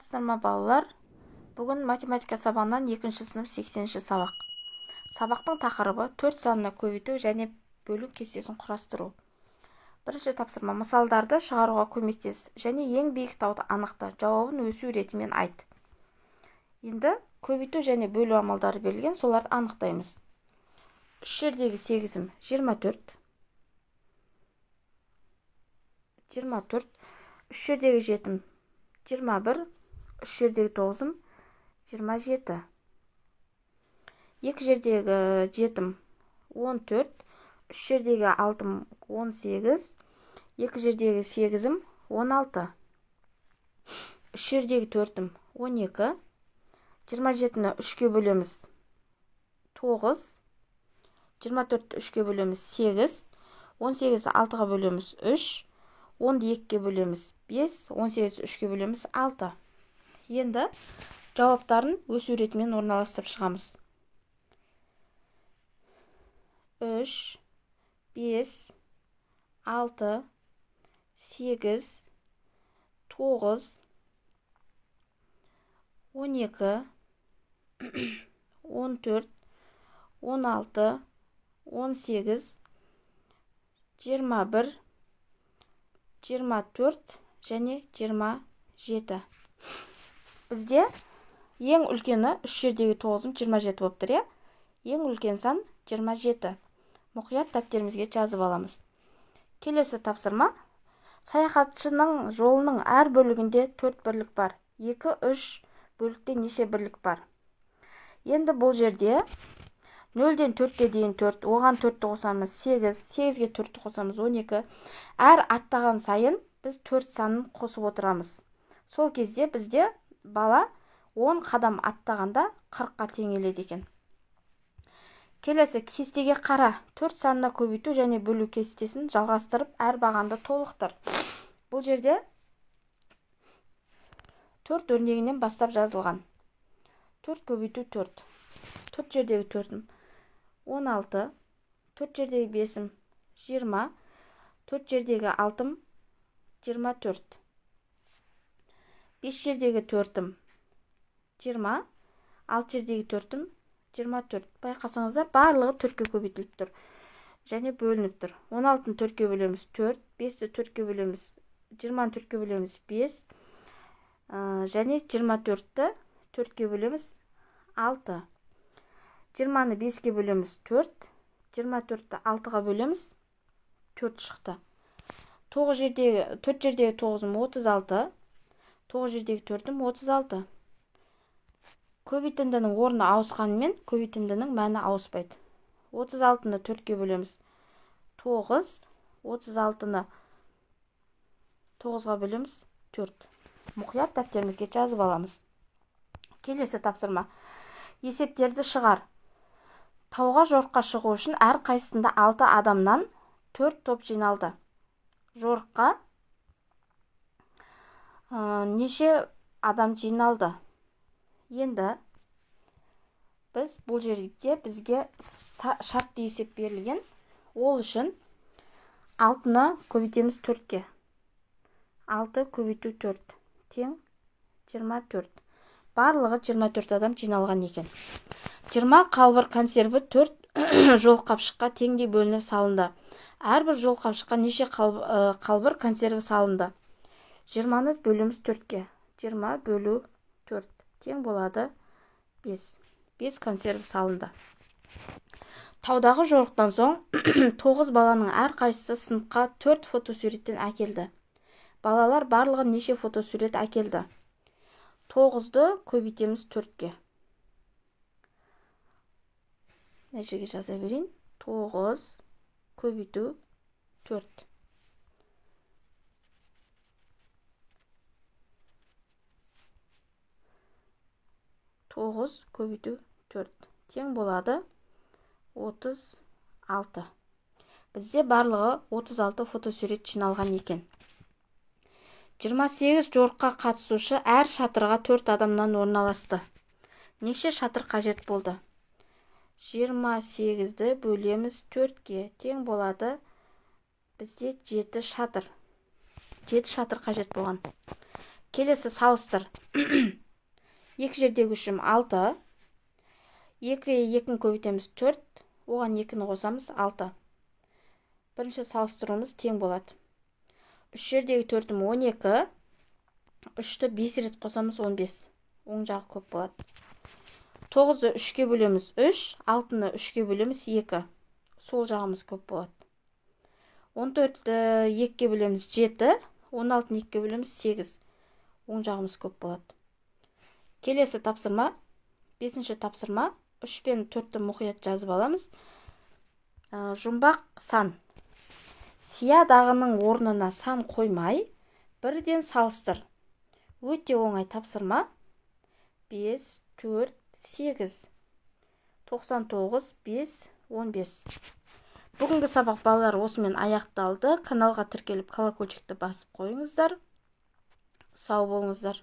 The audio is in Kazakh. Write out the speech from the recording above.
Саламатсыздар ма, балалар? Бүгін математика сабағынан 2-ші сынып 80-ші сабақ. Сабақтың тақырыбы 4 санына көбейту және бөлу кестесін құрастыру. Бірінші тапсырма: мысалдарды шығаруға көмектес және ең биік тауды анықта. Жауабын өсу ретімен айт. Енді көбейту және бөлу амалдары берілген, соларды анықтаймыз. 3 жердегі 8-ім 24. 24. 3 жердегі 7-ім 21, 3 жердегі 9-ым 27. 2 жердегі 7-ім 14, 3 жердегі 6-ым 18, 2 жердегі 8-ім 16. 3 жердегі 4-ім 12, 27-ні 3-ке бөлеміз 9, 24-ті 3-ке бөлеміз 8, 18-ді 6-ға бөлеміз 3, 10-ды 2-ке бөлеміз 5, 18-ді 3-ке бөлеміз 6. Енді жауаптарын өсу ретімен орналастырып шығамыз. 3, 5, 6, 8, 9, 12, 14, 16, 18, 21, 24 және 27. Бізде ең үлкені 3 жердегі 9-ым 27 болып тұр, иә? Ең үлкен сан 27. Мұқият дәптерімізге жазып аламыз. Келесі тапсырма. Саяхатшының жолының әр бөлігінде 4 бірлік бар. 2, 3 бөлікте неше бірлік бар? Енді бұл жерде 0-ден 4-ке дейін 4, оған 4-ті қосамыз 8, 8-ге 4-ті қосамыз 12. Әр аттаған сайын біз 4 санын қосып отырамыз. Сол кезде бізде бала 10 қадам аттағанда 40-қа теңеледі екен. Келесі кестеге қара. 4 санына көбейту және бөлу кестесін жалғастырып, әр бағанды толықтыр. Бұл жерде 4 өрнегінен бастап жазылған. 4 көбейту 4. 4 жердегі 4-ім 16, 4 жердегі 5-ім 20, 4 жердегі 6-ым 24, 5 жердегі 4-ім 20, 6 жердегі 4-ім 24. Байқасаңыздар, барлығы 4-ке көбейтіліп тұр және бөлініп тұр. 16-ны 4-ке бөлеміз 4, 5-ті 4-ке бөлеміз, 20-ны 4-ке бөлеміз 5, және 24-ті 4-ке бөлеміз 6. 20-ны 5-ке бөлеміз 4, 24-ті 6-ға бөлеміз 4 шықты. 9 жердегі 4 жердегі 9-ым 36, 9 жердегі 4-ім 36. Көбейтіндінің орны ауысқанымен көбейтіндінің мәні ауыспайды. 36-ны 4-ке бөлеміз 9, 36-ны 9-ға бөлеміз 4. Мұқият дәптерімізге жазып аламыз. Келесі тапсырма. Есептерді шығар. Тауға жорыққа шығу үшін әр қайсысында 6 адамнан 4 топ жиналды. Жорыққа неше адам жиналды? Енді біз бұл жерде бізге шартты есеп берілген. Ол үшін 6-ны көбейтеміз 4-ке. 6 көбейту 4 тең 24. Барлығы 24 адам жиналған екен. 20 қалбыр консерві 4 жол қапшыққа теңдей бөлініп салынды. Әрбір жол қапшыққа неше қалбыр консерві салынды? 20-ны бөлеміз 4-ке. 20 бөлу 4 тең болады 5. 5 консерві салынды. Таудағы жорықтан соң 9 баланың әрқайсысы сыныпқа 4 фотосуреттен әкелді. Балалар барлығы неше фотосурет әкелді? 9-ды көбейтеміз 4-ке. Мына жерге жаза берейін. 9 көбейту 4. 9 көбейту 4 тең болады 36. Бізде барлығы 36 фотосурет жиналған екен. 28 жорыққа қатысушы әр шатырға 4 адамнан орналасты. Неше шатыр қажет болды? 28-ді бөлеміз 4-ке тең болады бізде 7 шатыр. 7 шатыр қажет болған. Келесі салыстыр. 2 жердегі үшім 6. 2-ге 2-ні көбейтеміз 4, оған 2-ні қосамыз 6. Бірінші салыстыруымыз тең болады. 3 жердегі 4-ім 12, 3-ті 5 рет қосамыз 15. Оң жағы көп болады. 9-ды 3-ке бөлеміз 3, 6-ны 3-ке бөлеміз 2. Сол жағымыз көп болады. 14-ті 2-ке бөлеміз 7, 16-ны 2-ке бөлеміз 8. Оң жағымыз көп болады. Келесі тапсырма, 5-ші тапсырма, 3 пен 4-ті мұқият жазып аламыз. Жұмбақ сан. Сия дағының орнына сан қоймай, бірден салыстыр. Өте оңай тапсырма. 5, 4, 8, 99, 5, 15. Бүгінгі сабақ балалар осымен аяқталды. Каналға тіркеліп, колокольчикті басып қойыңыздар. Сау болыңыздар.